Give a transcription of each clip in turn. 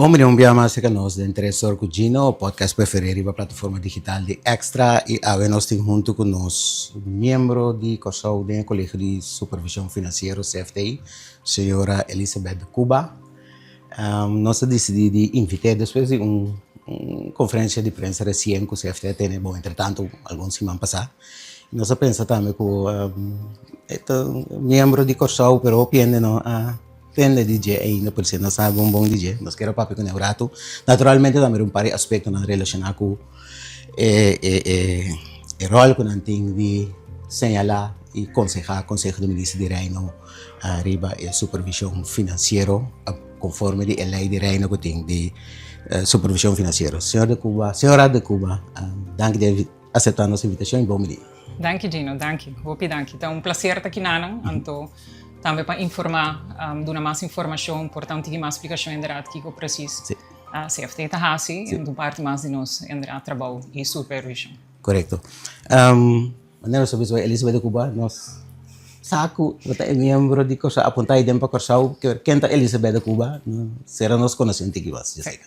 Bon bini un bia mas serka nos den Tres Or ku Gino, podcast preferí riba plataforma digital di Extra i awe nos tin huntu ku nos miembro di Kòrsou den e Kolegio di Supervishon Finansiero, CFT, señora Elizabeth de Cuba. Nos a disidí di invit'é despues di un konferensia di prensa resien ku CFT a tene, bon entretantu algun siman pasá. Nos a pensa tambe ku e ta miembro di Kòrsou pero hopi hende no a tende di dje ainda por esei no sa bon bon di dje. Nos kier a papia kuné un ratu. Naturalmente tambe un par di aspektonan relashoná ku e e ròl ku nan tin di señalá i konsehá Konseho di Minister di Reino riba e supervishon finansiero konforme di e lei di Reino ku tin di supervishon finansiero. Señor de Cuba, señora de Cuba, danki di acepta nos invitacion y bon bini. Danki Gino, danki, hopi danki. Ta un placer ta kinanan, anto tambe pa informa, duna mas informacion, por ta un tiki mas splicacion inderdaad kiko precies CFT ta haci, en un parti mas di nos inderdaad trabou y supervision. Correcto. Manera nos a bisa Elizabeth de Cuba, nos sa cu bo ta e miembro di Corsou, apunta ahi den pa Corsou, ken ta Elizabeth de Cuba? Sera nos conoci un tiki mas, Jessica.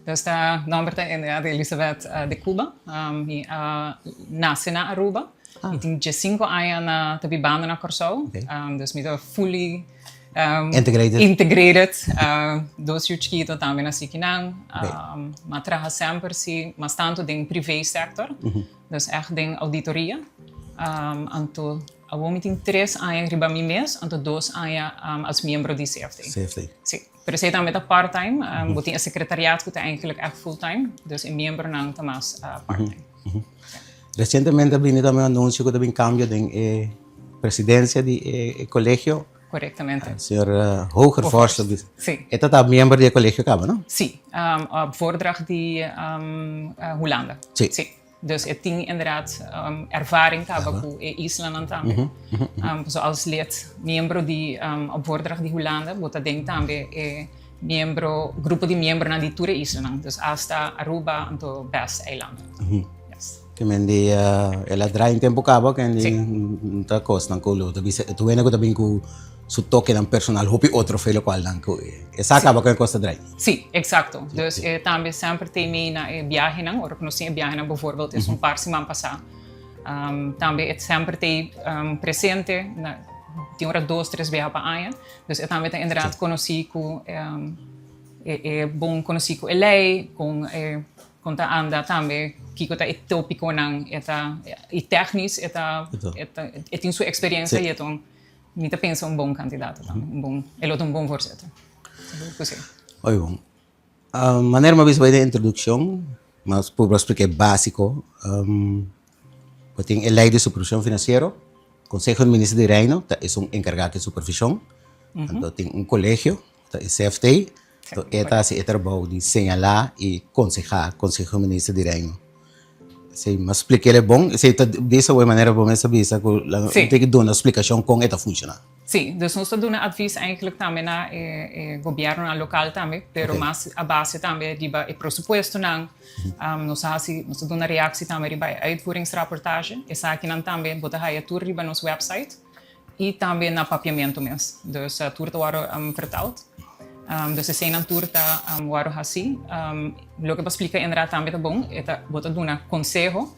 Dus ta nomber ta inderdaad Elizabeth de Cuba. Mi a nace na Aruba. Mi tin diescinco aña na ta bibando na Corsou. Dus mi ta fully Integrated. Integrated. Dos yu chikito tambe naci kinan. Mi a traha semper si mas tanto den privé sector. Dus echt den auditoria. Anto awor mi tin tres aña riba mi mes, anto dos aña als miembro di CFT. CFT. Si. Pero esei tambe ta part time. Bo tin e secretariat ku ta eigenlijk echt full time. Dus e miembronan ta mas part time. Recientemente a bini tambe un anuncio ku ta bin cambio den e presidencia di e colegio. Correctamente. Señor Hoogervorst. Si. E ta ta miembro di e colegio caba, no? Si. Op voordracht di Hulanda. Si. Si. Dus e tin inderdaad ervaring caba cu e islanan tambe. Pasobra als lid, miembro di op voordracht di Hulanda, bo ta den tambe e miembro, grupo di miembronan di tur e islanan. Dus hasta Aruba anto best eilanden. Yes. Ke men di el a draai un tempo caba ken di ta cosnan cu lo ta bisa e tu hende cu ta bin cu su tokenan personal hopi otro fe locual nan cu e sa caba con e cos ta draai. Sí, exacto. Dus e tambe semper tin mee na e biahenan, ora cu nos tin e biahenan bijvoorbeeld es un par siman pasa. Tambe e semper t'ei presente, na tin ora dos, tres biaha pa aña. Dus e tambe ta inderdaad conoci cu e e bon conoci cu e ley, con e con ta anda tambe kico ta e topiconan, e ta y technisch e ta e tin su experiencia y e ta un Mi ta pensa un bon kandidato tambe, un bon, e lo ta un bon voorzitter. Sigur ku si. Oye bon. Manera mi a bisa bai den introdukshon, mas purba splika e básiko. Bo tin e lei di supervishon finansiero, Konseho di Minister di Reino ta esun enkargá ku e supervishon. Anto tin un kolegio, ta e CFT, anto e ta hasi e trabou di señalá i konsehá Konseho di Minister di Reino. Esei mi a spliká el bon, esei ta bisa bo e manera bo mes a bisa ku lo tin ki duna splikashon kon e ta funshoná. Sí, dus nos ta duna advies eigenlijk tambe na e gobièrnunan lokal tambe, pero mas a base tambe riba e presupuestonan. Nos a hasi, nos ta duna reactie tambe riba e uitvoeringsrapportage. Esakinan tambe bo ta haya tur riba nos website. I tambe na papiamentu mes. Dus tur ta wòrdu vertaald. Dus eseinan tur ta wòrdu hasí. Loke bo splika inderdaad tambe ta bon. E ta, bo ta duna konseho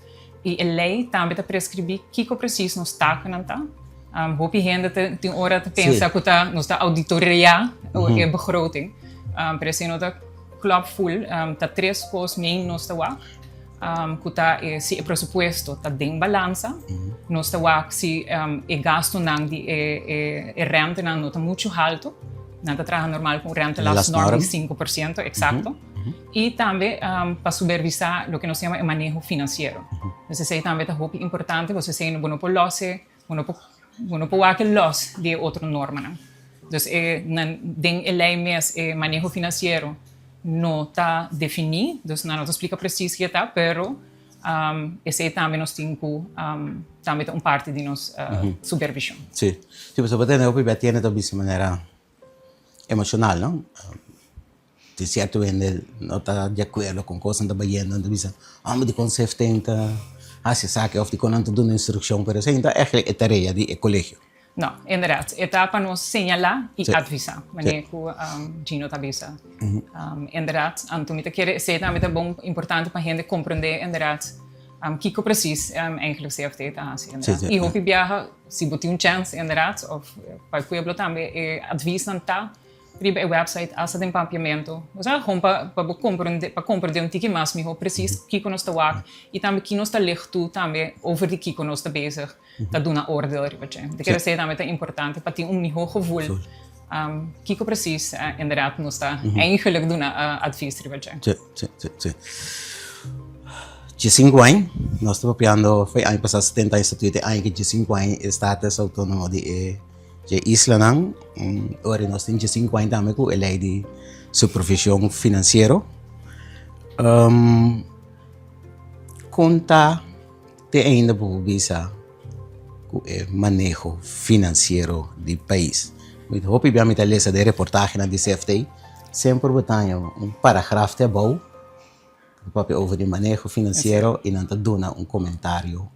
i e lei tambe ta preskribí kiko presis nos takennan ta. Hopi hende ta tin ora ta pensa ku ta nos ta auditoria e begroting. Pero esei no ta klòp ful. Ta tres kos main nos ta wak. Ku ta e si e presupuesto ta den balansa, nos ta wak si e gastunan di e e rentenan no ta muchu haltu, nan ta traha normal ku un rentelastnorm di 5%, eksakto. I tambe pa supervisá loke nos yama e maneho finansiero. Dus esei tambe ta hopi importante, pasobra esei bo no por lòs e, bo no por bo no por wak e lòs di e otro normanan. Dus e nan den e lei mes e maneho finansiero no ta definí, dus nan no ta splika presis ke ta, pero esei tambe nos tin ku tambe ta un parti di nos supervishon. Sí, sí, pasobra bo tende hopi bia tiene ta bisa manera emoshonal, no? Tin sierto hende no ta di akuerdo kon kosnan ta bayendo, nan ta bisa, amo dikon seften ta hasi esaki òf dikon nan ta duna instrukshon, pero esei no ta ègtlik e tarea di e kolegio. No, inderdaad. E ta pa nos señalá i advisá, manera ku Gino ta bisa. Inderdaad, anto mi ta kere esei tambe ta bon importante pa hende komprendé inderdaad kiko presis eigenlijk CFT ta hasi inderdaad. I hopi biaha si bo tin un chèns inderdaad òf pa e pueblo tambe e advisnan ta riba e website asta den papiamentu. Osea gewoon pa pa bo komprende pa komprende un tiki mas mihó presis kiko nos ta wak i tambe ki nos ta leg toe tambe over di kiko nos ta bezig ta duna oordeel riba dje. Di kere esei tambe ta importante pa tin un mihó gevoel kiko presis inderdaad nos ta eigenlijk duna advies riba dje. Sí, sí, sí, sí. Diesinku aña, nos ta papiando foi aña pasá 70 aña statuto e aña ki diesinku aña e status autónomo di e dje islanan. Ora nos tin diesinku aña tambe ku e lei di supervishon finansiero. Kon ta Te ainda bo por bisa ku e maneho finansiero di pais. Mi ta hopi bia mi ta lesa den reportahenan di CFT, semper bo ta haña un paragraf te abou ku ta papia over di maneho finansiero i nan ta duna un komentario.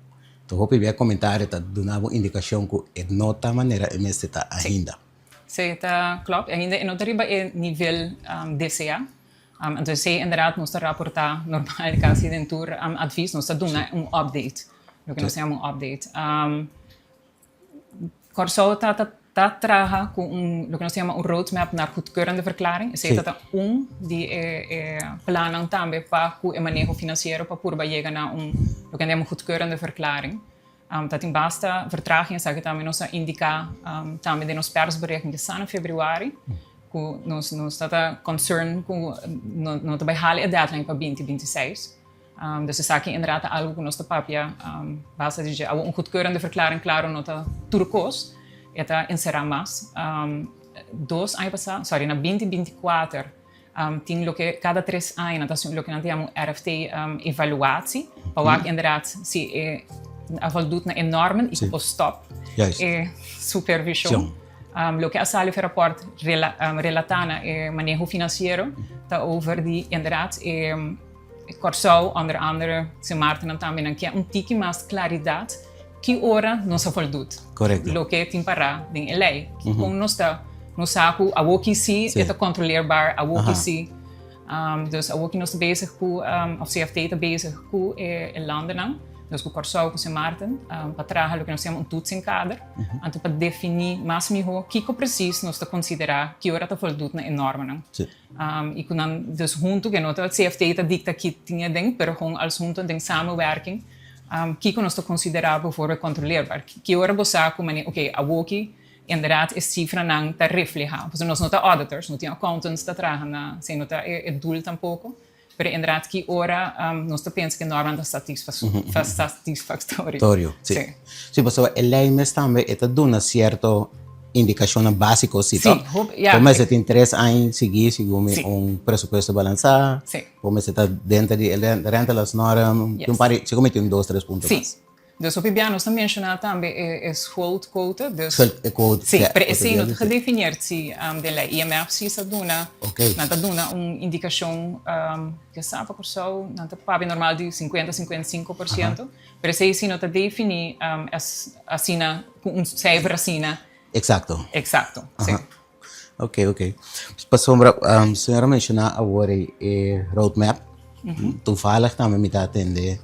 Ta hopi bia e komentario ta duna bo indikashon ku e no ta manera e mester ta ainda. Sí, ta klopt. Ainda e no ta riba e nivel deseá. Anto esei inderdaad nos ta raporta normal casi den tur advies nos ta duna un update, loke nos ta yama un update. Kòrsou ta ta traha ku un loke nos ta yama un roadmap naar goedkeurende verklaring, esei ta ta un di e e plannan tambe pa ku e maneho finansiero pa purba yega na un loke nan ta yama goedkeurende verklaring. Ta tin basta vertraging, esaki tambe nos a indica tambe den nos persbericht di san februari cu nos nos ta ta concern cu no no ta bay hala e deadline pa binti binti seis. Dus esaki inderdaad ta algo cu nos ta papia basta di dje. Awor un goedkeurende verklaring claro no ta tur cos, e ta encera mas. Dos aña pasa, sorry, na binti binti kuater Tin loke kada tres aña nan ta hasi loke nan ta yama un RFT evaluatie pa wak inderdaad si e a voldoet na e normen i ku por stop e supervision. Loke a sali for e raport relatá na e maneho finansiero ta over di inderdaad e Kòrsou onder andere Sint Maarten nan tambe nan ke un tiki mas klaridat ki ora nos a voldoet loke tin pará den e lei. Kon nos ta nos sa ku awoki si e ta kontroleerbaar, awoki si. Dus awoki nos ta bezig ku òf CFT ta bezig ku e landennan, dus ku Kòrsou ku Sint Maarten pa traha loke nos ta yama un toetsingkader anto pa definí mas mihó kiko presis nos ta konsiderá ki ora ta voldoet na e normanan. I ku nan dus huntu, ke no ta CFT ta dikta ki tin aden, pero gewoon als huntu den samenwerking, kiko nos ta konsiderá bijvoorbeeld kontroleerbaar. Ki ora bo sa ku manera, oke, awoki inderdaad e sifranan ta reflehá. Pasobra nos no ta auditors, no tin accountants ta traha na, esei no ta e doel tampoko. Pero inderdaad ki ora nos ta pensa ku e normanan ta satisfactorio. Torio, si. Si, pasobra e lei mes tambe e ta duna sierto indikashonnan básiko, si, to? Si, ya. Bo mester tin tres aña sigui segun mi un presupuesto balansá. Si. Bo mester ta denter di e rentelasnorm. Yes. Tin un par di, segun mi tin un dos, tres punto Si. mas. Dus hopi bia nos ta menshoná tambe e schuldquote, dus. Schuldquote, Sí, ja. pero esei no ta gedefinieerd si den lei. IMF si sa duna, Oké. nan ta duna un indikashon, ke sa pa Kòrsou nan ta papia normal di sinkuenta, 55%, pero esei si no ta definí asina ku un seifer asina. Eksakto. Eksakto, sí. Ok, ok. Pasobra señora a menciona awor e roadmap. Toevallig tambe mi ta atende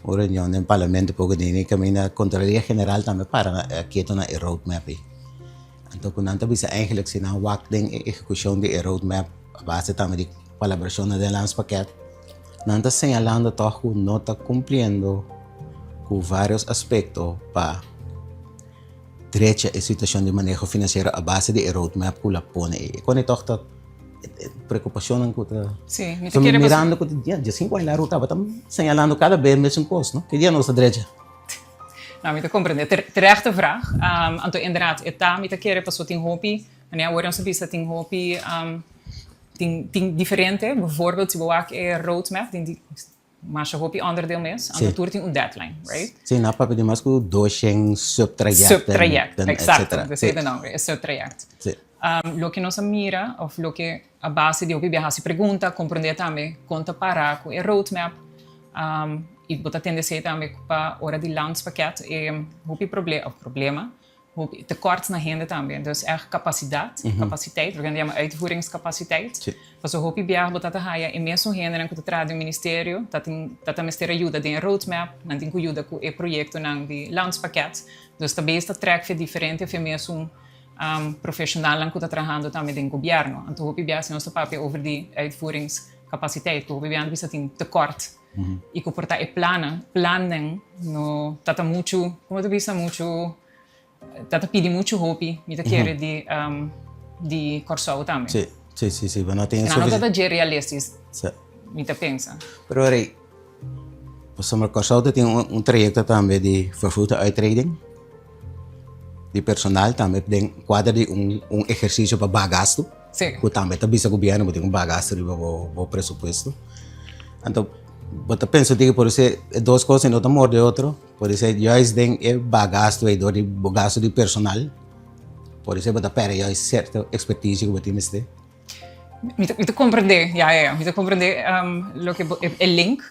un reunion den parlamento poco di ni caminda Contraloria General tambe para keto na e roadmap ei. Anto cu nan ta bisa eigenlijk si nan wak den e ehecucion di e roadmap a base tambe di colaboracionnan den landspakket, nan ta señalando toch cu no ta cumpliendo cu varios aspecto pa drecha e situacion di maneho financiero a base di e roadmap cu la pone ei. E kone toch ta preocupacionnan cu ta. Sí, mi ta kere. Mirando cu ya diescinco aña largo caba ta señalando cada bes mesun cos, no? Ki dia nos ta drecha? No, mi ta comprende. Terechte vraag. Anto inderdaad, e ta, mi ta kere paso tin hopi, manera awor nos a bisa tin hopi, tin tin diferente, bijvoorbeeld si bo wak e roadmap, tin Masha hopi onderdeel mes, anto tur tin un deadline, right? Sí, nan a papia di mas ku 200 subtrayecten. Subtrayect, exacto, esei ta e nomber, e subtrayect. Loke nos a mira, of loke a base di hopi biaha hasi pregunta, komprondé tambe kon ta para ku e roadmap, i bo ta tende esei tambe pa ora di landspakket e hopi proble, of problema. Hopi tekort na hende tambe. Dus echt capacidad, capaciteit, we yama uitvoeringscapaciteit. Paso hopi biaha bo ta ta haya e mesun hendenan ku ta traha den ministerio, ta tin ta ta mester a yuda den e roadmap, nan tin ku yuda ku e proyektonan di landspakket. Dus ta bes ta trek fe diferente fe mesun profeshonalnan ku ta trahando tambe den gobièrnu. Anto hopi biaha si nos ta papia over di uitvoeringscapaciteit, ku hopi biaha nan ta bisa tin tekort i ku por ta e plannan, plannan no ta ta muchu, komo ta bisa, muchu Ta ta pidi muchu hopi, mi ta kere di di Kòrsou tambe. Sí, sí, sí, sí, bo no tin Nan no ta ta dje realistisch, mi ta pensa. Pero Rey, pasobra Kòrsou ta tin un trayekto tambe di vervroegde uittreding di personal tambe den kuadro di un un ehersisio pa baha gastu. Ku tambe ta bisa gobièrnu bo tin ku baha gastu riba bo bo presupuesto. Anto bo ta pensa di por esei e dos kos no ta morde otro? Por esei juist den e baha gastu ei dor di bo gastu di personal, por esei bo ta pèrdè juist sierto ekspertise ku bo tin mester. Mi ta mi ta komprendé, ya ya ya, mi ta komprendé loke bo e link,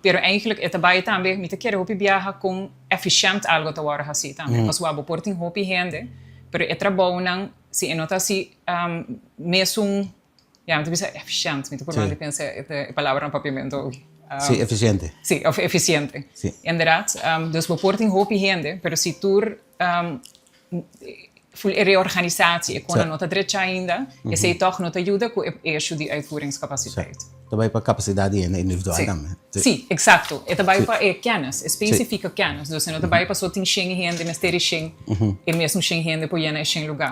pero eigenlijk e ta bai tambe, mi ta kere hopi biaha kon efishènt algo ta wòrdu hasí tambe, pasobra bo por tin hopi hende, pero e trabounan si e no ta hasi mesun Ya, mi ta bisa efficiënt. Mi ta purba di pensa e palabra na papiamento oki. Sí, eficiente. Sí, of eficiente. Sí. Inderdaad. Dus bo por tin hopi hende, pero si tur ful e reorganisatie, e kona no ta drecha ainda, esei tòg no ta yuda ku e issue di uitvoeringscapaciteit. Sí. Ta bai pa kapasidat di hende individual tambe. Sí, eksakto. E ta bai pa e kennis, e spesifike kennis. Dus e no ta bai paso tin shen hende, mester di shen, e mesun shen hende por yena e shen lugá.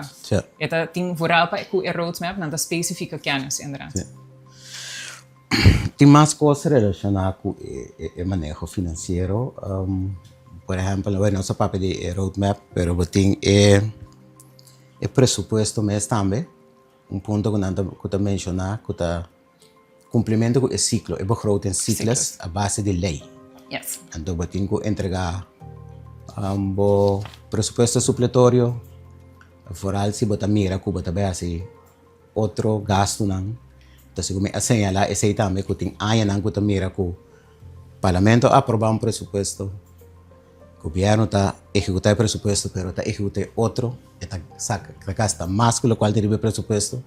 E ta tin vooral pa ku e roadmap nan ta spesifike kennis inderdaad. Sí. Tin mas kos relashoná ku e maneho finansiero. Por ehèmpel, bueno, nos a papia di e roadmap, pero bo tin e presupuesto mes tambe. Un punto ku nan ta ku ta menshoná ku ta kumplimentu ku e siklo, e begrotingscyclus a base di lei. Anto bo tin ku entregá bo presupuesto supletorio, foral si bo ta mira ku bo ta bai hasi otro gastunan. Ta segun mi a señalá esei tambe ku tin añanan ku ta mira ku Parlamento a aprobá un presupuesto, Gobierno ta ehecuta e presupuesto pero ta ehecuta e otro, e ta saca, ta gasta mas cu locual ta riba e presupuesto,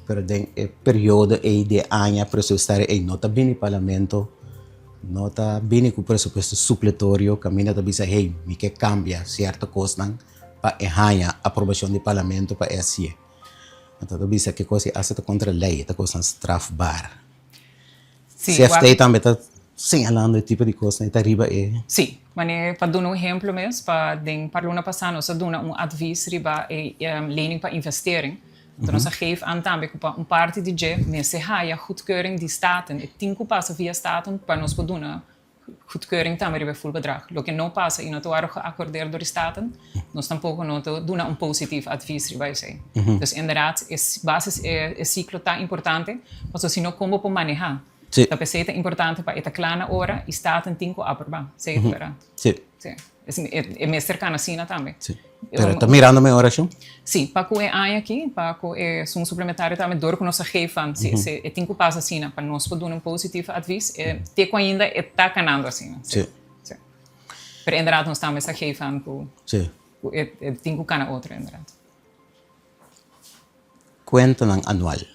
pero den e periodo ey di e aña presupuestario ey no ta bini parlamento, no ta bini cu presupuesto supletorio caminda ta bisa hey mi ke cambia cierto cosnan pa e haña aprobacion di parlamento pa e haci'e. Anto ta bisa ke cos ey hasta ta contra ley, ta cosnan strafbaar. CFT tambe ta señalando e tipo di kosnan i ta riba e. Sí, manera pa duna un ehemplo mes, pa den par luna pasá nos a duna un advis riba e lening pa investering. Anto nos a geef aan tambe ku pa un parti di dje mester haya goedkeuring di Staten. E tin ku pasa via Staten pa nos por duna goedkeuring tambe riba e full bedrag. Loke no pasa i no ta wòrdu geakordeer dor di Staten, nos tampoko no ta duna un positief advies riba esei. Dus inderdaad, e basis e siklo ta importante, pasobra si no kon bo por manehá. Ta p'esei ta importante pa e ta kla na ora i Staten tin ku aprobá. Esei ta bèrdat. Sí. E mester kana asina tambe. Sí. Pero ta mirando mi orashon? Sí, pa ku e aña aki, pa ku e sun suplementario tambe, dor ku nos a geef van, si e tin ku pasa asina pa nos por duna un positief advies, te ku ainda e ta kanando asina. Sí. Sí. Pero inderdaad nos tambe sa geef van ku e tin ku kana otro inderdaad. Kuentanan anual.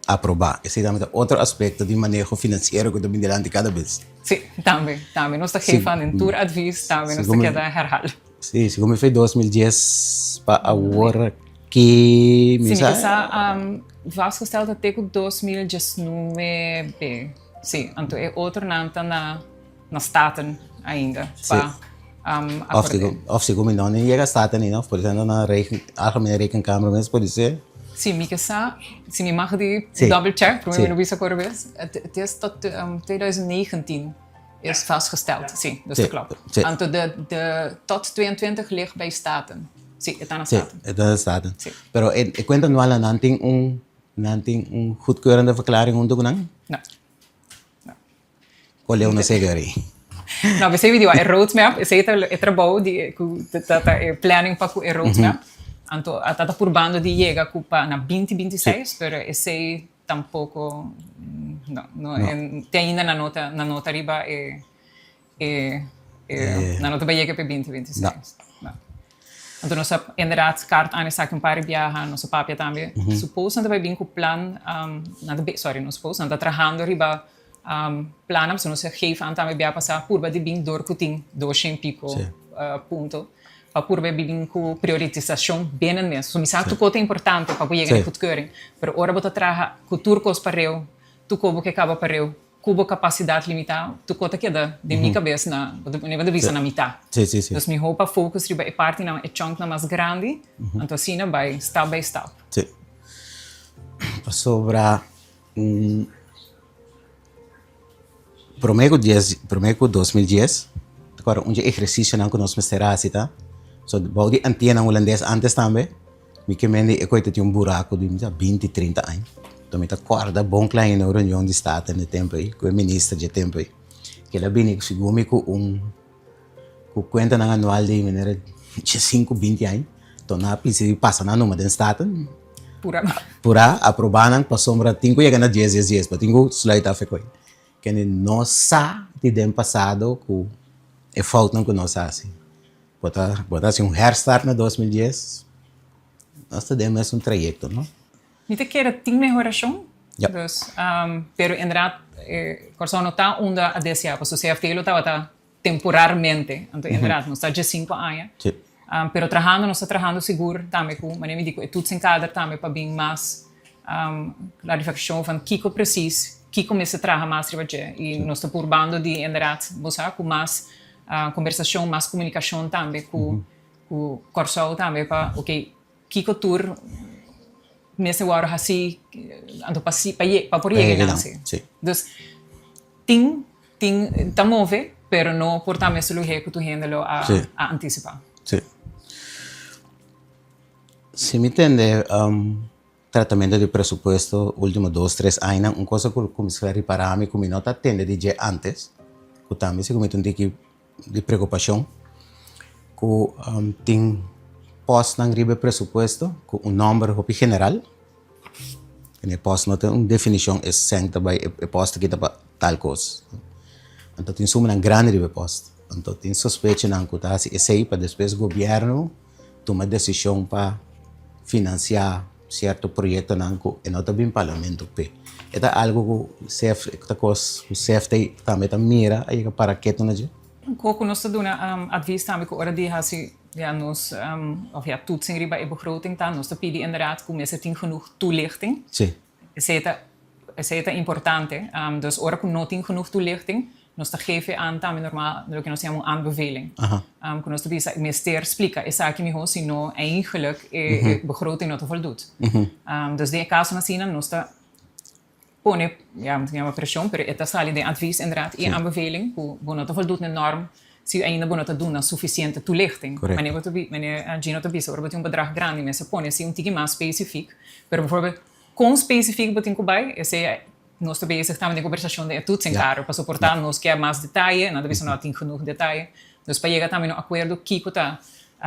Aprobá. Esei tambe ta otro aspekto di maneho finansiero ku ta bin dilanti kada bes. Sí, tambe, tambe. Nos ta geef aan den tur advies, tambe nos ta keda herhal. Sí, segun mi fei 2010 pa awor aki mi sa. Sí, mi sa vastgesteld ta te ku 2019. Sí, anto e otronan ta na. Na Staten ainda pa akord'é. Of si mi no ni yega Staten ni no, por ejemplo na Algemene Rekenkamer mes por ser. Si, mi ke sa, si mi mag di double check, prome mi no bisa kore bes, het is tot 2019 is vastgesteld, si, dus ta klopt. Anto de de tot 22 ligt bij Staten, si, e ta na Staten. Si, e ta na Staten. Pero e kuenta anual nan tin un, nan tin un goedkeurende verklaring hunto ku nan? No. Kua leu no sega ri? No, p'esei mi di wak e roadmap, esei ta e trabou di ku ta ta e planning pa ku e roadmap. Anto a ta ta purbando di yega ku pa na 2026, pero esei tampoko no, no te ainda nan no ta nan no ta riba e e nan no ta bai yega pa e 2026. No. Anto nos a inderdaad kaart aan esaki un par di biaha, nos a papia tambe. Suppose nan ta bai bin ku plan, nan ta sorry no suppose, nan ta trahando riba plannan, pasobra nos a geef aan tambe bia pasá purba di bin dor ku tin doshen piko punto, pa purba di bin ku prioritisashon binnen mes. So mi sa tur kos ta importante pa bo yega na e goedkeuring, pero ora bo ta traha ku tur kos pareu, tur kos bo ke kaba pareu, Ku bo kapasidat limitá, tur kos ta keda den mi kabes na, bo ta bisa na mitá. Dus mi hopi a focus riba e partinan, e chunknan mas grandi, anto asina bai stap by stap. Sí. Pasobra promé ku dies, promé ku 2010, ta kòrda un dje ehersisionan ku nos mester hasi ta, so bou di Antianan Hulandes antes tambe, Mi ke mende e koe ta tin un buraku di binti, trinta aña. Enton mi ta kòrda bon kla hende un reunion di Staten e tempu ei ku e minister dje tempu ei. Kila bini segun mi ku un ku kuentanan anual di manera diesinku, binti aña. Enton nan a pinsa di pasa nan numa den Staten. Pura. Pura, aprobá nan pasobra tin ku yega na dies, dies, dies, bo tin ku sluit af e koe. Kende no sa di den pasado ku e foutnan ku nos hasi. Bo ta bo ta hasi un herstart na 2010, nos ta den mesun trayekto, no? Mi ta kere tin mehorashon, Ja. dus, pero inderdaad Kòrsou no ta unda a deseá, pasobra CFT lo tabata temporarmente, anto inderdaad nos ta djesinku aña, Sí. pero trahando nos ta trahando sigur tambe ku, manera mi di ku e toetsenkader tambe pa bin mas klarifikashon van kiko presis, kiko mester traha mas riba dje i nos ta purbando di inderdaad bo sa ku mas Kombersashon, mas komunikashon tambe ku ku Kòrsou tambe pa oke kiko tur mester wòrdu hasí anto pa si pa pa por yega einan si. Dus tin tin ta move pero no por ta mes lug'é ku tur hende lo a a antisipá. Sí. Si mi tende Tratamentu di presupuesto ultimo dos tres añanan un cosa cu cuminsa ripara mi cu mi no ta tende di dje antes cu tambe si cu mi ta un tiki di preocupacion cu tin postnan riba e presupuesto cu un nomber hopi general en e post no tin un definicion e cent ta bay e post aki ta pa tal cos anto tin sumanan grandi riba e post anto tin sospechonan cu ta haci esey pa despues gobierno tuma desishon pa finansiá sierto proyektonan ku e no ta bin parlamento p'e. E ta algu ku CF ta kos ku CFT tambe ta mira a yega para ketu na dje? Ku ku nos ta duna advis tambe ku ora di hasi ya nos òf ya toetsing riba e begroting ta nos ta pidi inderdaad ku mester tin genoeg toelichting. Sí. Esei ta esei ta importante. Dus ora ku no tin genoeg toelichting, nos ta geef e aan tambe normaal loke nos yama un aanbeveling. Ku nos ta bisa mester splika esaki miho si no eigenlijk e begroting no ta voldoet. Dus den e kasonan asina nos ta pone, ya mi ta yama preshon, pero e ta sali den advies inderdaad i aanbeveling ku bo no ta voldoet na e norm si ainda bo no ta duna sufisiente toelichting. Manera bo ta manera Gino ta bisa ora bo tin un bedrag grandi mester pone si un tiki mas specifiek, pero bijvoorbeeld Kon spesifik bo tin ku bai? Esei nos ta bezig tambe den kombersashon den e toetsenkader pa soportá nos ke mas detaye, nan ta bisa no tin genoeg detaye. Dus pa yega tambe na un akuerdo kiko ta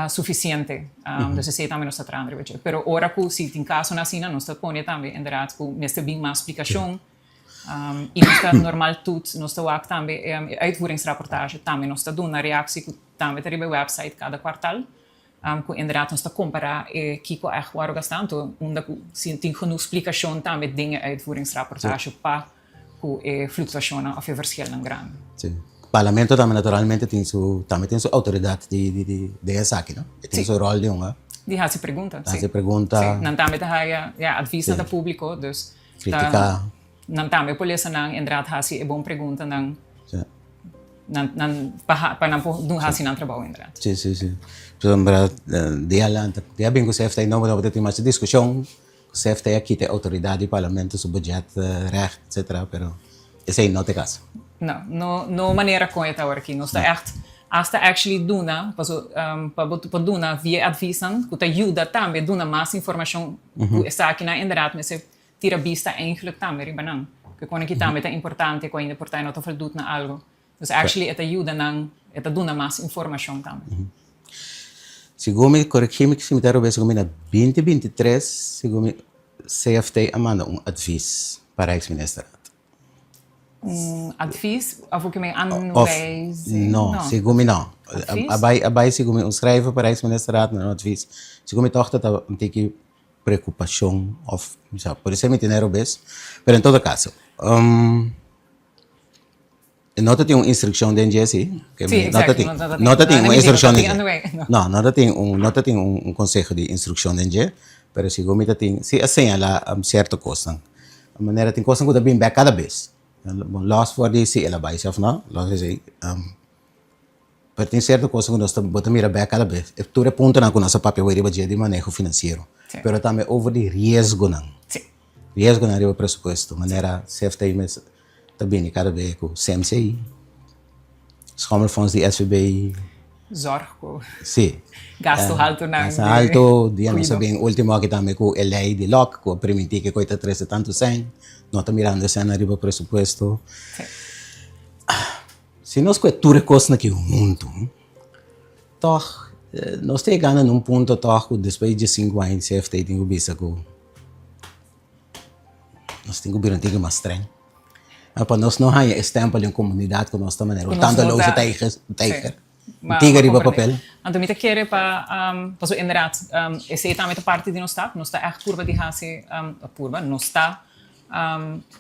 sufisiente. Dus esei tambe nos ta trahando riba dje. Pero ora ku si tin kasonan asina nos ta pone tambe inderdaad ku mester bin mas splikashon i nos ta normal toets, nos ta wak tambe e uitvoeringsrapportage tambe nos ta duna reaksi ku tambe ta riba e website kada kwartal. Ku inderdaad nos ta kompará e kiko ègt wòrdu gastá, anto unda ku si tin genoeg splikashon tambe den e uitvoeringsrapportage pa ku e fluktuashonnan òf e verschilnan grandi. Sí. Parlamento tambe naturalmente tin su tambe tin su outoridat di di di den esaki, no? E tin su ròl di hunga. Di hasi pregunta, sí. Hasi pregunta. Sí, nan tambe ta haya, ya, advisnan ta públiko, dus ta. Kritiká. Nan tambe por lesa nan inderdaad hasi e bon preguntanan. Sí. Nan, nan, pa, pa nan por dun hasi nan trabou inderdaad. Sí, sí, sí. Pasobra dia lanta, dia bin ku CFT nobo tabata tin masha diskushon. CFT a kita e outoridat di parlamento su budget recht etcetera, pero esei no ta e kaso. No, no, no manera kon e ta awor aki. Nos ta echt hasta actually duna, paso pa bo por duna via e advisnan ku ta yuda tambe duna mas informashon ku esakinan inderdaad mester Tira bista eigenlijk tambe riba nan. Ke kon aki tambe ta importante ku ainda por ta e no ta voldoet na algo. Dus actually e ta yuda nan, e ta duna mas informashon tambe. Segun mi, koregí mi si mi ta robes, segun mi na 2023, segun mi CFT a manda un advies pa Rijksministerraad. Un advies of ku men aanwijzing? No, segun mi no. A bai a bai segun mi un schrijver pa Rijksministerraad na un advies. Segun mi tòg ta ta un tiki preokupashon òf sa por esei mi tene robes. Pero en todo kaso no ta tin un instrukshon den dje si. Sí, No ta tin no ta tin un instrukshon den dje. No, no ta tin un no ta tin un konseho di instrukshon den dje, pero segun mi ta tin si a señalá sierto kosnan. Manera tin kosnan ku ta bin bèk kada bes. Bon, lòs for di si el a bai si òf no, lòs esei. Pero tin sierto kosnan ku nos ta bo ta mira bèk kada bes. E tur e puntonan ku nos a papia awor riba dje di maneho finansiero. Pero tambe over di riesgonan. Riesgonan riba presupuesto. Manera CFT mes ta bini kada bes ku CMCI, schommelfonds di SVB. Zorg ku Sí. gasto haltunan Gasto di haltu, dia nos a kuido. bin ultimo aki tambe ku e lei di lòk ku a permití ke koi ta trese tantu sèn. No ta mirando e sènnan riba presupuesto. Si nos kue tur e kosnan aki huntu, tòg nos ta yegando na un punto tòg ku despues di diesinku aña di CFT tin ku bisa ku nos tin ku bira un tiki mas streng. Pa nos no haña e stèmpel den komunidat ku nos ta manera un tandeloze tijger, un tiger riba papel. Anto mi ta kere pa, pasobra inderdat esei tambe ta parti di nos taak, nos ta ègt purba di hasi, purba, nos ta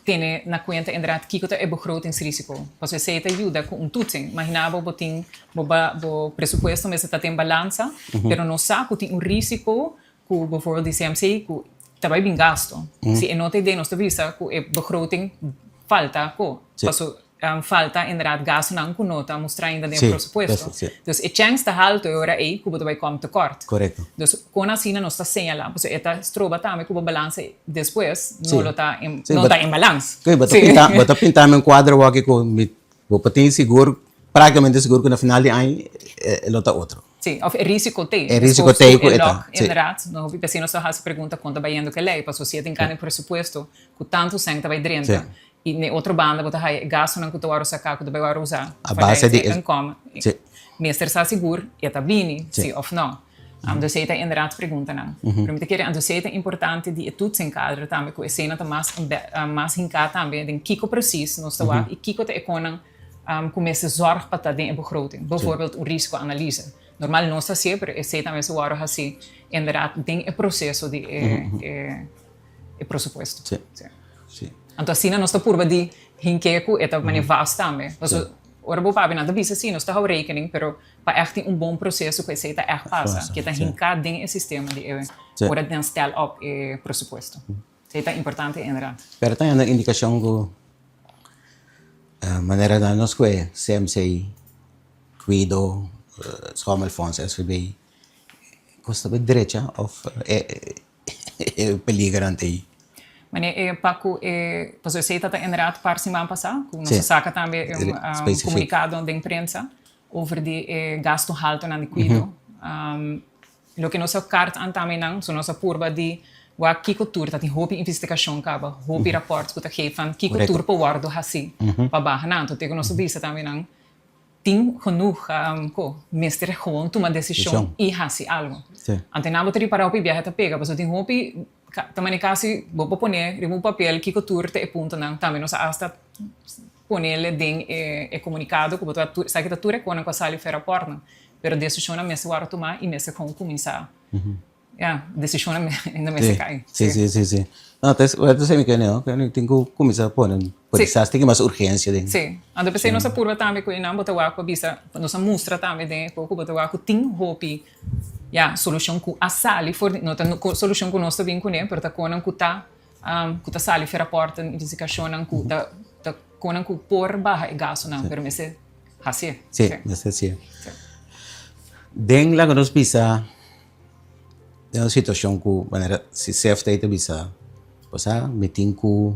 tene na kuenta inderdat kiko ta e begrotingsrisiko, pasobra esei ta yuda ku un toetsing. Imagina bo bo tin bo bo presupuesto mester ta den balansa, pero nos sa ku tin un risiko ku bijvoorbeeld di CMC ku ta bai bin gasto. Si e no ta idee nos ta bisa ku e begroting falta ko. Paso falta inderdaad gastonan ku no ta mustra ainda den e presupuesto. Dus e chèns ta halto e ora ei ku bo ta bai kòm tekòrt. Dus kon asina nos ta señalá pasobra e ta stroba tambe ku bo balansa despues no lo ta no ta en balans. Bo ta pinta mi un kuadro awor aki ku mi bo por tin sigur práktikamente sigur ku na final di aña e lo ta otro. Sí, of e risico t'ei. E risico t'ei ku e ta, sí. Inderdaad, no hopi p'esei nos ta hasi pregunta kon ta bayendo ku e lei, pasobra si e tin kende e presupuesto ku tantu sèn ta bai drenta i n'e otro banda bo ta haya e gastunan ku ta wòrdu saká ku ta bai wòrdu usá A base di e inkomen, mester sa sigur e ta bini, sí òf nò. Dus ei ta inderdaad preguntanan. Pero mi ta kere anto esei ta importante di e toetsenkader tambe ku eseinan ta mas mas hinká tambe den kiko presis nos ta wak i kiko ta e konnan ku mester zòrg pa ta den e begroting. Bijvoorbeeld un risicoanalyse. Normal nos ta hasié, pero esei tambe mester wòrdu hasí inderdaad den e proseso di e e presupuesto. Sí. Sí. Anto asina nos ta purba di hink'é ku e ta manera vast tambe. Pasobra ora bo papia nan ta bisa sí, nos ta hou rekening, pero pa ègt tin un bon proseso ku esei ta ègt pasa, ke ta hinká den e sistema di e ora nan stel op e presupuesto. Esei ta importante inderdaad. Pero ta hende indikashon ku manera nan nos kue CMC, Kuido, Schommelfonds, SVB, kos ta bai drecha òf e peligernan ta ei? Mane e pa ku e pasobra esei ta ta inderdaad par siman pasá ku nos a saka tambe un komunikado den prensa over di e gastu haltonan di kuido. Loke nos a kart an tambe nan, so nos a purba di wak kiko tur ta tin hopi investigashon kaba, hopi raport ku ta geef van kiko tur por wòrdu hasi pa baha nan. Anto te ku nos a bisa tambe nan tin genoeg ku mester gewoon tuma desishon i hasi algu. Anto nan bo ta ripara hopi biahe ta pega pasobra tin hopi ta manera kasi bo por pone riba un papel kiko tur ta e puntonan. Tambe nos a asta ponele den e komunikado ku bo ta esaki ta tur e konan ku a sali for e raportnan. Pero desishonnan mester wòrdu tumá i mester kon kuminsá. Ya, desishonnan no mester kai. Sí, sí, sí, sí. No, ta esei mi kende, no? Kende tin ku kuminsá pone, por kisas tin mas urgensia den. Sí. Anto p'esei nos a purba tambe ku einan bo ta wak ku a bisa, nos a mustra tambe den e kos ku bo ta wak ku tin hopi, ya, solushon ku a sali for di, no ta solushon ku nos ta bin kuné, pero ta konan ku ta, ku ta sali for rapòrtnan, investigashonnan ku ta, ta konan ku por baha e gastunan, pero mester. Hasié. Sí, mester hasié. Den laga nos bisa den un situashon ku manera si CFT ta bisa osea mi tin ku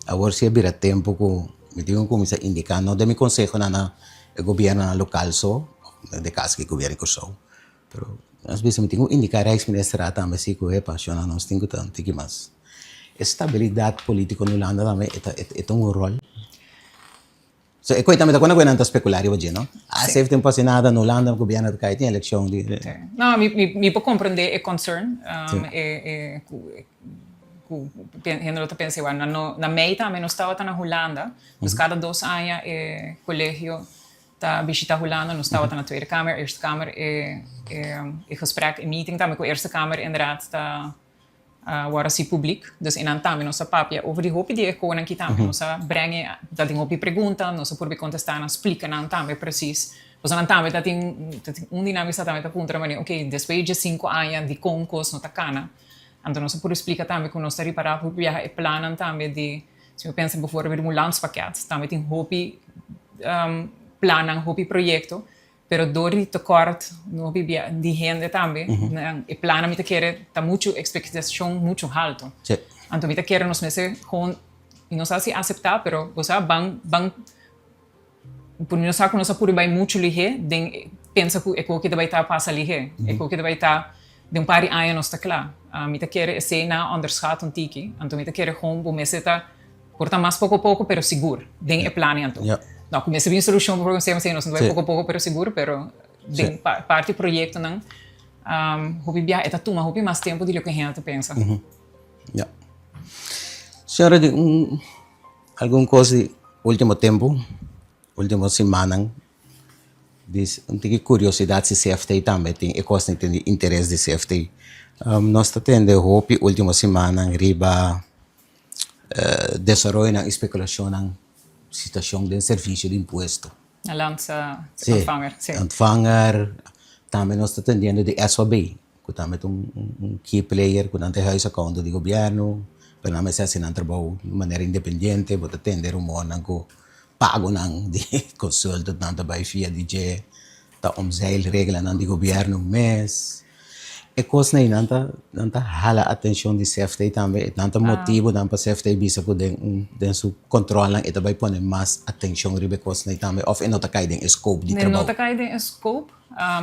awor si a bira tempu ku mi tin ku kuminsá indiká no den mi konsehonan na e gobièrnunan lokal so den kaso ki gobièrnu di Kòrsou pero nos bisa mi tin ku indiká Rijksministerraad tambe si ku epa shona nos tin ku ta un tiki mas e stabilidat polítiko na Hulanda tambe e ta un ròl. So e koe tambe ta kunda ku e nan ta spekulá riba dje, no? Ah, si tin pasa nada na Hulanda, gobièrnu ta kai, tin elekshon di. No, mi mi mi por komprendé e concern, e e ku ku hende lo ta pensa igual. Na no na mei tambe nos tabata na Hulanda, dus kada dos aña e kolegio. Ta bishita Hulanda, nos tabata na Tweede Kamer, Eerste Kamer, e e gesprek, e meeting tambe ku Eerste Kamer inderdaad ta wòrdu hasi publik. Dus einan tambe nos a papia over di hopi di e konan ki tambe nos a breng'e, ta tin hopi pregunta, nos a purbi kontestá nan, splika nan tambe presis. Pasobra nan tambe ta tin, ta tin un di nan bisa tambe ta puntra manera, ok, despues di diesinku aña dikon kos no ta kana? Anto nos a purbi splika tambe ku nos ta ripará hopi biaha e plannan tambe di. Si bo pensa bijvoorbeeld un landspakket, tambe tin hopi plannan, hopi proyecto, pero door di tekort hopi bia di hende tambe, e plannan mi ta kere ta mucho expectacion mucho halto. Anto mi ta kere nos mester gewoon, mi no sa si acepta, pero bo sa ban ban Por mi no sa ku nos a puru bai muchu lihé den pensa ku e koki ta bai ta pasa lihé. E koki ta bai ta den un par di aña nos ta kla. Mi ta kere esei nan a onderschat un tiki. Anto mi ta kere gewoon bo mester ta por ta mas poko poko pero sigur den e plannan anto. No ku mester bin solushon pa problema nos no ta bai poko poko pero sigur pero den parti proyektonan hopi biaha e ta tuma hopi mas tempu di loke hende ta pensa. Ya. Señora di un Algun kos di ultimo tempu, ultimo simannan, di un tiki kuriosidat si CFT tambe tin e kosnan tin di interes di CFT. Nos ta tende hopi ultimo simannan riba desaroyonan i spekulashonnan situashon den servisio di impuesto. Na Landsontvanger, si. Ontvanger, tambe nos ta tendiendo di SOB. Ku tambe ta un key player ku nan ta e huisaccountant di gobièrnu, pero nan mester hasi nan trabou di manera independiente, bo ta tende rumornan ku pagonan di consultant nan ta bai via di dje, ta omzeil reglanan di gobièrnu mes. E kosnan ei nan ta nan ta hala atenshon di CFT tambe, nan ta motibunan pa CFT bisa ku den un den su kòntròlnan e ta bai pone mas atenshon riba e kosnan ei tambe òf e no ta kai den e scope di trabou? E no ta kai den e scope.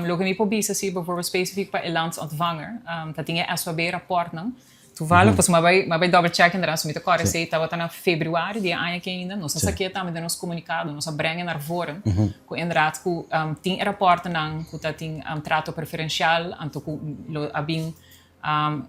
Loke mi por bisa si bijvoorbeeld specifiek pa e landsontvanger, ta tin e SWB rapportnan. Toevallig, pasobra mi a bai, mi a bai double check inderdaad, so mi ta kòrda esei tabata na februari di e aña aki ainda. Nos a sak'é tambe den nos komunikado, nos a breng'e naar voren ku inderdaad ku tin e rapportnan ku ta tin trato preferencial, anto ku lo a bin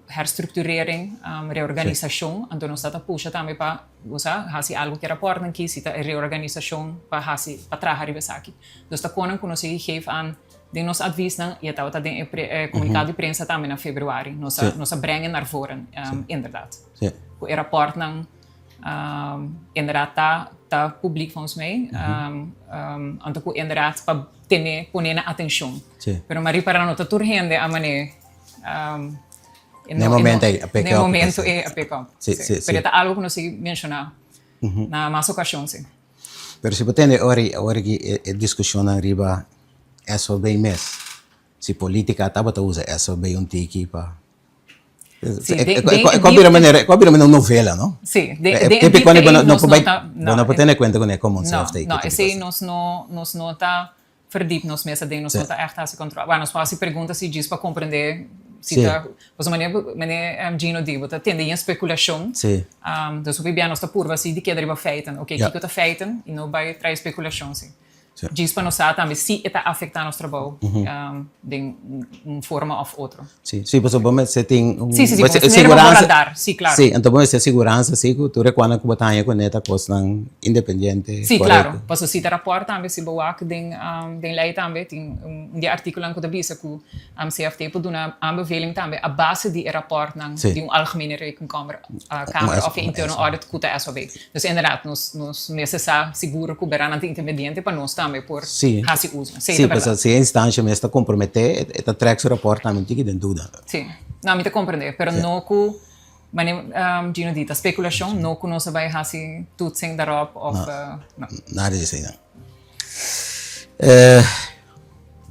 herstructurering, reorganisacion, anto nos ta ta pusha tambe pa, bo sa, haci algo cu e rapportnan ki si ta e reorganisacion pa haci, pa traha riba esaki. Dus ta konan cu nos a geef aan den nos adviesnan y e tabata den e comunicado di prensa tambe na februari. Nos a, nos a brengen naar voren, inderdaad. Cu e rapportnan inderdaad ta, ta publiek volgens mij, anto cu inderdaad pa tene, pone na atencion. Pero mi a ripara no ta tur hende a mane. Na e momento ei a pick up. Na e momento ei a pick up. Sí, sí. Pero e ta algo ku nos sigui menshoná na mas okashon, sí. Pero si bo tende ora ora ki e diskushonnan riba SOB mes, si politika tabata usa SOB un tiki pa Sí, e ku a bira manera e ku a bira manera un novela, no? Sí, den e diepte ei nos no ta Bo no por tene kuenta ku ne komo un No, no, esei nos no nos no ta Verdiep nos mes aden, nos no ta ègt hasi kontrol. Bueno, nos por hasi pregunta si djis pa komprendé si ta, pasobra manera manera Gino di, bo ta tende yen spekulashon. Dus hopi bia nos ta purba si di keda riba feiten. Oke, kiko ta feiten i no bai trae spekulashon si. Djis pa nos sa tambe si e ta afektá nos trabou den un forma òf otro. Sí, sí, pasobra bo mester tin un Sí, sí, sí, bo mester tene bo radar, sí, claro. Sí, anto bo mester siguransa sí ku tur e kuannan ku bo ta haña kuné ta kosnan independiente, Sí, claro, pasobra si ta rapòrt tambe, si bo wak den den lei tambe tin un di e artíkulonan ku ta bisa ku CFT por duna aanbeveling tambe a base di e rapòrtnan di un Algemene Rekenkamer kamer òf e interne audit ku ta SOB. Dus inderdaad, nos nos mester sa sigur ku beranan ta intermediente pa nos tambe por hasi uso. Sí, ta berdad. Si e instancia mes ta komprometé, e ta trek su rapòrt tambe un tiki den duda. Sí, no, mi ta komprendé, pero no ku, manera Gino di, ta spekulashon, no ku nos a bai hasi toetsing daarop òf no. Nada di esei nan.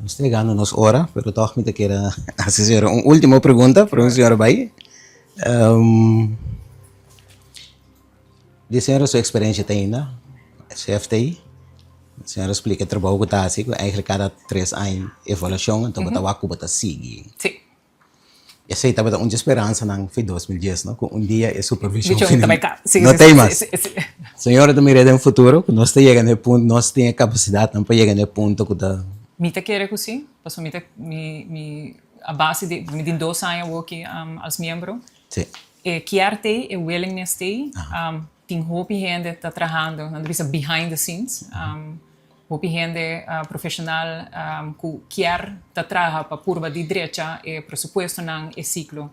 Nos ta yegando nos ora, pero tòg mi ta kere hasi señora un último pregunta, prome señora bai. Di señora su experiencia ta ainda CFT, señora splica e trabou cu ta haci cu eigenlijk cada tres aña evaluacion anto bo ta wak cu bo ta sigui. Sí. Esey tabata un dje speransanan fi 2010 no, cu un dia e supervision no ta ey mas. Señora ta mira den futuro cu nos ta yega na e punto, nos tin e capacidadnan pa yega na e punto cu ta. Mi ta kere cu si, pasobra mi ta mi mi a base di mi tin dos aña awor aki als miembro. Sí. E kier t'ei, e willingness t'ei. Tin hopi hende ta trahando, nan ta bisa behind the scenes. Hopi hende profesional cu kier ta traha pa purba di drecha e presupuestonan, e ciclo.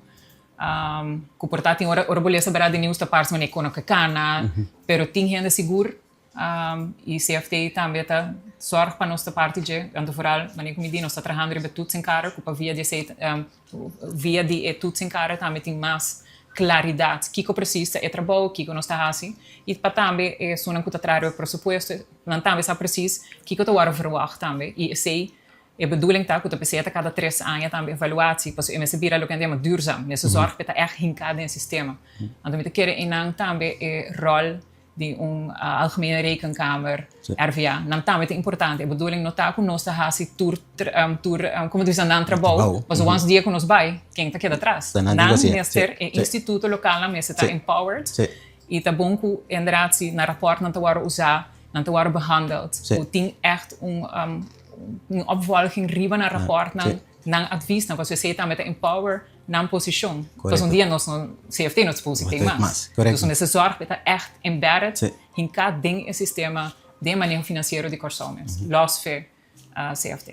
Cu por ta tin ora ora bo lesa bera di nieuws ta parse manera cu no ke cana, pero tin hende sigur y CFT tambe ta zorg pa nos ta parti dje. Anto vooral manera cu mi di nos ta trahando riba e toetsenkader cu pa via di esey via di e toetsenkader tambe tin mas claridad kico precies ta e trabou, kico nos ta haci y pa tambe esunnan cu ta traha riba e presupuesto Nan tambe sa precies kiko ta wòrdu verwagt tambe i esei e bedoeling ta ku ta p'esei ta kada tres aña tambe evaluatie pasobra e mester bira loke nan ta yama duurzaam, mester zòrg p'e ta ègt hinká den e sistema. Anto mi ta kere einan tambe e ròl di un Algemene Rekenkamer, RVA, nan tambe ta importante. E bedoeling no ta ku nos ta hasi tur tur komo ta bisa nan trabou pasobra once dia ku nos bai ken ta keda atras? Nan mester e instituto lokalnan mester ta empowered. I ta bon ku inderdaad si na rapòrtnan ta wòrdu usá, nan ta wòrdu behandeld. Ku tin ègt un un opvolging riba nan rapòrtnan, nan advisnan, pasobra esei tambe ta empower nan posishon. Pasobra un dia nos no, CFT no ta por usa esei mas. Dus mester zòrg pa e ta ègt embedded, hinká den e sistema, den e maneho finansiero di Kòrsou mes, lòs fe CFT.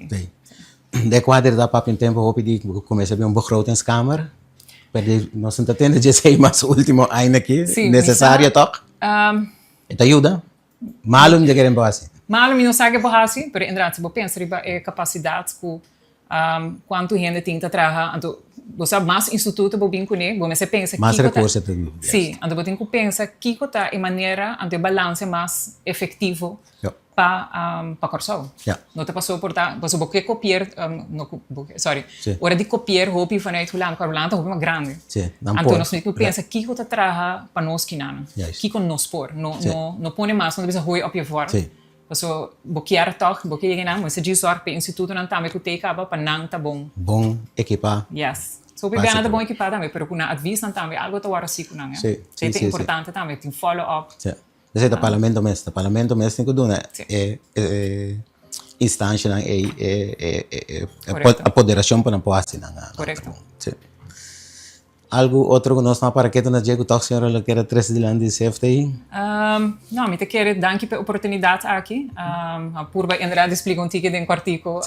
De kuater ta papia un tempo hopi di kuminsá bin un begrotingskamer, pero di nos no ta tende dje esei mas ultimo aña aki, nesesario tok? E ta yuda? Malu mi ta kere bo hasi. Malu mi no sa ke bo hasi, pero inderdaad si bo pensa riba e kapasidat ku kuantu hende tin ta traha, anto bo sa mas instituto bo bin kuné, bo mester pensa kiko ta. Mas rekurso ta bin. Si, anto bo tin ku pensa kiko ta e manera, anto e balanse mas efektivo pa pa Kòrsou. No ta paso por ta paso bo ke kopier no ku bo ke sorry ora di kopier hopi vanuit Hulanda pasobra Hulanda ta hopi mas grandi. Anto nos tin ku pensa kiko ta traha pa nos kinan kiko nos por no no no pone mas no ta bisa hooi op je vork paso bo kier tòg bo ke yega einan mester djis zòrg pa e institutonan tambe ku tei kaba pa nan ta bon. Bon ekipá. Yes. So hopi bia nan ta bon ekipá tambe pero ku nan advisnan tambe algo ta wòrdu hasi ku nan. Esei ta importante tambe tin follow up. Esei ta parlamento mes, ta parlamento mes tin ku duna e instanshanan ei e apoderashon pa nan por hasi nan trabou. Si. Algu otro ku nos no a para ketu na dje ku tòg señora lo kier a trese dilanti di CFTI? No, mi ta kere danki pa e oportunidat aki. A purba inderdat di splika un tiki den kòrtiku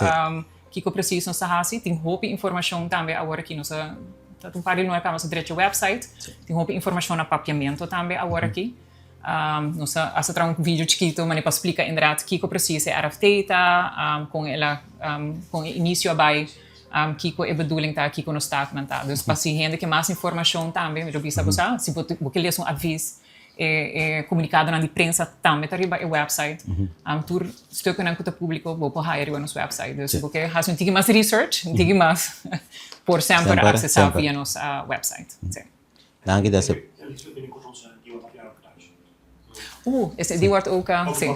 kiko presis nos ta hasi. Tin hopi informashon tambe awor aki nos a ta un par di luna kaba nos a drecha wèpsait. Tin hopi informashon na papiamentu tambe awor aki. Nos a hasta traha un video chikito manera pa splika inderdaad kiko precies e RFT ta, kon el a, kon e inicio a bai, kiko e bedoeling ta, kiko nos taaknan ta. Dus pa si hende ke mas informashon tambe mi lo bisa bo sa, si bo bo ke lesa un advies e e komunikadonan di prensa tambe ta riba e website. Tur stukkennan ku ta publiko bo por haya riba nos website. Dus bo ke hasi un tiki mas research, un tiki mas por semper aksesá via nos website. Danki Dessep. Oeh, is die wordt ook, sí.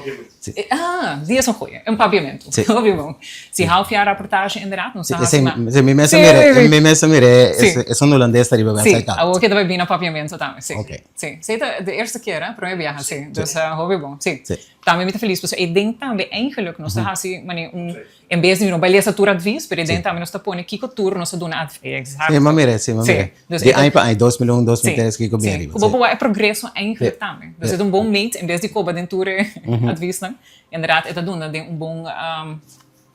Ah, die is een goeie. Een papiamento. Sí. Hopi bon. Sí, halfjaarrapportage inderdaad. Nos ta hasi ma. Sí, mi mes a mira, mi mes a mira, es un holandés ta riba website Sí, awor ke ta bai bini papiamento tambe, sí. Oké. Sí, sí, ta de eerste keer, hè, prome biaha, sí. Dus hopi bon, sí. Tambe mi ta feliz pasobra e den tambe eigenlijk nos ta hasi mane un En bes di no bai lesa tur advis, pero e den tambe nos ta pone kiko tur nos a duna advis. Sí, m'a mira, sí, m'a mira. Di aña pa aña, 2001, 2003, kiko bin ariba. Ku bo por wak e progreso eigenlijk tambe. Dus e ta un bon meet, en bes di koba den tur e advisnan, inderdaad e ta duna den un bon,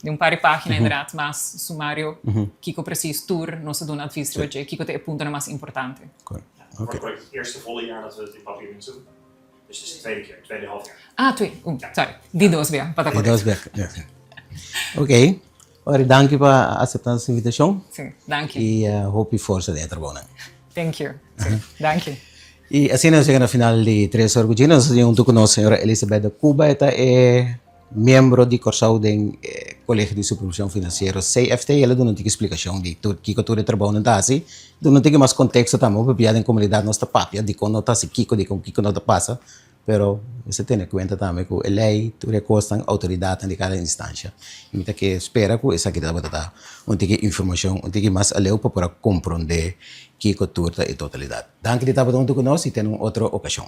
den un par di pagina inderdaad mas sumario kiko precies tur nos a duna advis riba dje, kiko ta e puntonan mas importante. Oké. Eerste volle jaar dat we het in Papiamento doen. Dus het is de tweede keer, tweede half jaar. Ah, twee. Oeh, sorry. Di dos bia, pa ta correcto. Di dos bia, ja. Oké. Ora, danki pa acepta nos invitacion. Sí, danki. Y hopi forsa den e trabounan. Thank you. Sí, danki. Y asina nos yega na final di Tres Ora cu Gino. Nos ta tin hunto cu nos señora Elisabeth de Cuba. E ta e miembro di Kòrsou den e Kolegio di Supervishon Finansiero, CFT. El a duna un tiki splikashon di tur kiko tur e trabounan ta hasi. Duna un tiki mas konteksto tambe. Hopi bia den komunidat nos ta papia dikon no ta hasi kiko, dikon kiko no ta pasa. Pero mester tene kuenta tambe ku e lei, tur e kosnan, outoridatnan di kada instansha. I mi ta ke spera ku esaki tabata ta un tiki informashon un tiki mas aleu pa por a komprondé kiko tur ta e totalidat. Danki di tabata huntu ku nos i te na un otro okashon.